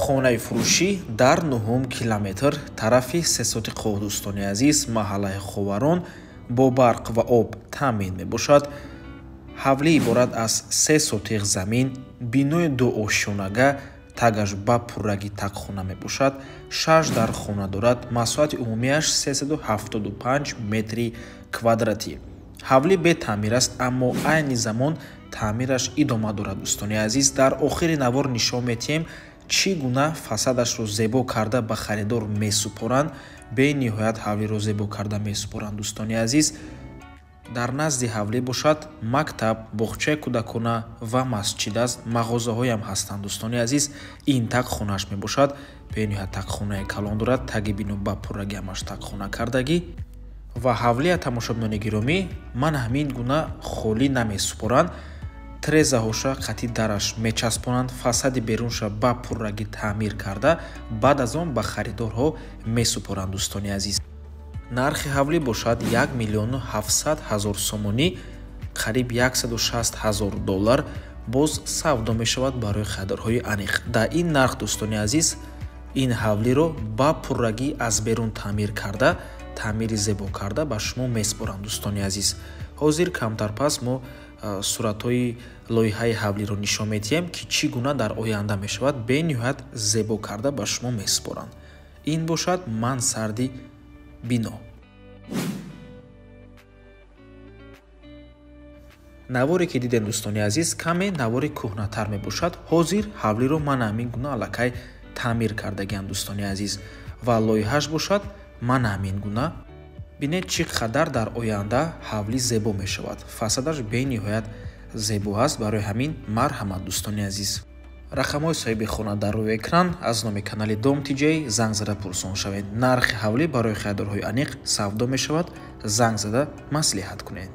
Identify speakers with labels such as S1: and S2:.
S1: Хонаи фурӯшӣ дар 9 километр тарафи Сесотиқо, дӯстони азиз, маҳаллаи Ховарон бо барқ ва об таъмин мебошад. Ҳавлӣ иборат аз 3 сотиқ замин, бинои дуошёнага, тагаш ба пуррагӣ тагхона мебошад, 6 дар хона дорад, масоҳати умумиаш 375 метри квадратӣ. Ҳавлӣ бетаъмир аст, аммо айни замон таъмираш идома дорад. Дӯстони азиз, дар охири навор нишон медиҳем, чӣ гуна фасадашро зебо карда ба харидор месупоранд. Бениҳоят ҳавлиро зебо карда месупоранд, дӯстони азиз. Дар назди ҳавлӣ бошад мактаб, боғчаи кӯдакона ва масҷид аст. Мағозаҳоям ҳастанд, дӯстони азиз. Ин тагхонааш мебошад. Бениҳоят тагхонаи калон дорад, таги бино ба пуррагӣ ҳамаш тагхона кардагӣ. Ва ҳавлия, тамошобинони гиромӣ, ман ҳамин гуна холӣ намесупоранд. Трезаҳоша қати дараш мечаспонанд, фасади берунша ба пуррагӣ таъмир карда, баъд аз он ба харидорҳо месупоранд, дӯстони азиз. Нархи ҳавлӣ бошад 1 700 000 сомонӣ, қариб 160 000 доллар. Боз савдо мешавад барои харидорҳои аниқ. Дар ин нарх, дӯстони азиз, ин ҳавлиро ба пуррагӣ аз берун таъмир карда, таъмири зебо карда ба шумо месупоранд, дӯстони азиз. Ҳозир камтар пас мо суратҳои лоиҳаи ҳавлиро нишон медиҳем, ки чӣ гуна дар оянда мешавад, бениҳоят зебо карда ба шумо месупоранд. Ин бошад мансарди бино. Наворе ки дидем, дӯстони азиз, каме навори кӯҳнатар мебошад. Ҳозир ҳавлиро ман ҳамин гуна аллакай таъмир кардагиам, дӯстони азиз, ва лоиҳааш бошад ман ҳамин гуна. Бинед, чӣ қадар дар оянда ҳавлӣ зебо мешавад. Фасадаш бениҳоят зебо аст. Барои ҳамин марҳамат, дӯстони азиз. Рақамҳои соҳиби хона дар рӯи экран. Аз номи канали Дом ТЖ занг зада пурсон шавед. Нархи ҳавлӣ барои харидорҳои аниқ савдо мешавад. Занг зада маслиҳат кунед.